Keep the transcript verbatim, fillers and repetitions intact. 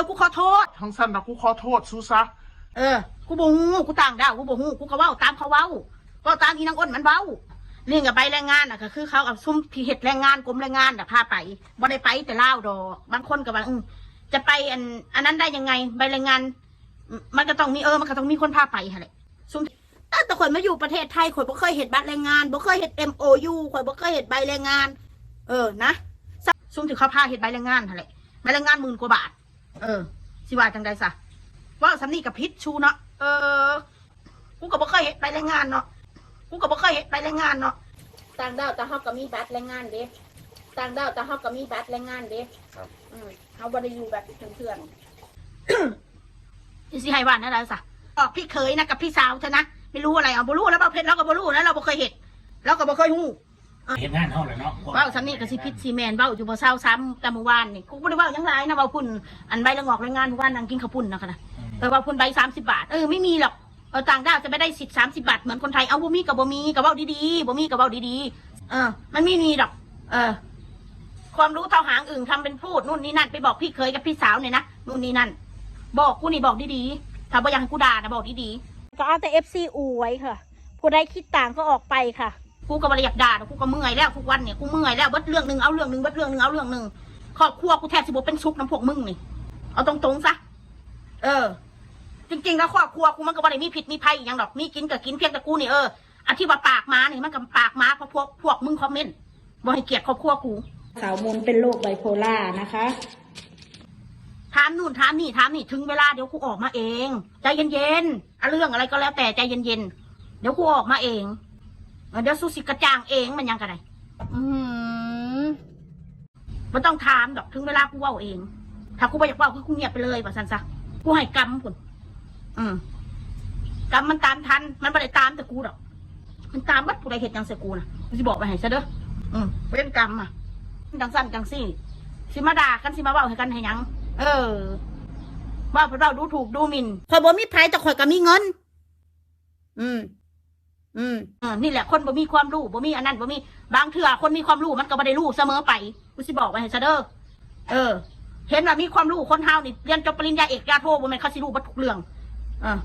กูขอโทษ ทั้งสั้นนะ กูขอโทษสูซะ เออ กูบ่ฮู้ กูต่างด้าว กูบ่ฮู้ กูก็เว้าตามเขาเว้า เว้าตามอีนางอ้นมันเว้า เรื่องกับใบแรงงานน่ะ ก็คือเขาเอาซุ่มที่เฮ็ดแรงงาน กรมแรงงานน่ะพาไป บ่ได้ไปแต่ลาวดอก บางคนก็ว่า อืม จะไปอัน อันนั้นได้ยังไง ใบแรงงาน มันก็ต้องมี เออ มันก็ต้องมีคนพาไปหั่นแหละ ซุ่ม ตั้งแต่ข่อยมาอยู่ประเทศไทย ข่อยบ่เคยเฮ็ดบัตรแรงงาน บ่เคยเฮ็ด เอ็ม โอ ยู ข่อยบ่เคยเฮ็ดใบแรงงาน เออ นะ ซุ่มที่เขาพาเฮ็ดใบแรงงานหั่นแหละ ใบแรงงานหมื่นกว่าบาท เออ สิว่าจังใดซะ เว้าส่ำนี้ก็ผิดชูเนาะ เออ กูก็บ่เคยเฮ็ดใบแรงงานเนาะ กูก็บ่เคยเฮ็ดใบแรงงานเนาะ ต่างด้าวแต่เฮาก็มีบัตรแรงงานเด้ ต่างด้าวแต่เฮาก็มีบัตรแรงงานเด้ ครับ อืม เฮาบ่ได้อยู่แบบเถื่อนๆ สิให้ว่าแนวใดซะ บอกพี่เขยนะกับพี่สาวเธอนะ ไม่รู้อะไร เอา บ่รู้แล้ว เว้าเพชร เราก็บ่รู้นะ เราบ่เคยเฮ็ด เราก็บ่เคยฮู้ เฮ็ดงานเฮาแหละเนาะ เว้าส่ำนี้ก็สิผิดสิแม่น เว้าอยู่บ่เซาซ้ำ แต่เมื่อวานนี่ กูบ่ได้เว้าหยังหลายนะ เว้าพุ่น อันใบละงอกแรงงานเมื่อวานนั่งกินข้าวปุ้นนะคะนะ อืม เออ เว้าพุ่นใบสามสิบบาท เออ ไม่มีหรอก เออ ต่างด้าวจะไปได้สิทธิ์สามสิบบาทเหมือนคนไทย เอา บ่มีก็บ่มี ก็เว้าดีๆ บ่มีก็เว้าดีๆ เออ มันไม่มีหรอก เออ ความรู้เท่าหางอึ่ง ทำเป็นพูดนู่นนี่นั่น ไปบอกพี่เขยกับพี่สาวเนี่ยนะ นู่นนี่นั่น บอกกูนี่ บอกดีๆ ถ้าบ่อยากให้กูด่านะ บอกดีๆ ก็เอาแต่ เอฟซี อวยค่ะ ผู้ใดคิดต่างก็ออกไปค่ะ กูก็บ่ได้อยากด่าดอก กูก็เมื่อยแล้วทุกวันเนี่ย กูเมื่อยแล้ว เบิดเรื่องหนึ่งเอาเรื่องหนึ่ง เบิดเรื่องหนึ่งเอาเรื่องหนึ่ง ครอบครัวกูแทบสิบ่เป็นสุขนำพวกมึงนี่ เอาตรงๆซะ เออ จริงๆแล้วครอบครัวกูมันก็บ่ได้มีพิษมีภัยอีหยังดอก มีกินก็กิน เพียงแต่กูนี่ เออ อันที่ว่าปากหมานี่ มันก็ปากหมาเพราะพวก พวกมึงคอมเมนต์ บ่ให้เกียรติครอบครัวกู สาวมนเป็นโรคไบโพล่านะคะ ถามนู่นถามนี่ถามนี่ ถึงเวลาเดี๋ยวกูออกมาเอง ใจเย็นๆ อะ เรื่องอะไรก็แล้วแต่ ใจเย็นๆ เดี๋ยวกูออกมาเอง เออ เดี๋ยวสูสิกระจ่างเอง มันยังกะได อืม บ่ต้องถามดอก ถึงเวลากูเว้าเอง ถ้ากูบ่อยากเว้าคือกูเงียบไปเลย ว่าซั่นซะ กูให้กรรมพุ้น อืม กรรมมันตามทัน มันบ่ได้ตามแต่กูดอก มันตามเบิดผู้ใดเฮ็ดหยังใส่กูนะ กูสิบอกไว้ให้ซะเด้อ อืม เวรกรรมอะ จังซั่นจังซี่ สิมาด่ากัน สิมาเว้าให้กันให้หยัง เออ เว้าเพิ่นเว้าดูถูกดูหมิ่น ข่อยบ่มีไผ แต่ข่อยก็มีเงิน อืม อืม เออ นี่แหละคนบ่มีความรู้ บ่มีอันนั้น บ่มี บางเทื่อคนมีความรู้มันก็บ่ได้รู้เสมอไป กูสิบอกไว้ให้ซะเด้อ เออ เห็นว่ามีความรู้ คนเฮานี่เรียนจบปริญญาเอก ปริญญาโท บ่แม่นเขาสิรู้เบิดทุกเรื่อง เออ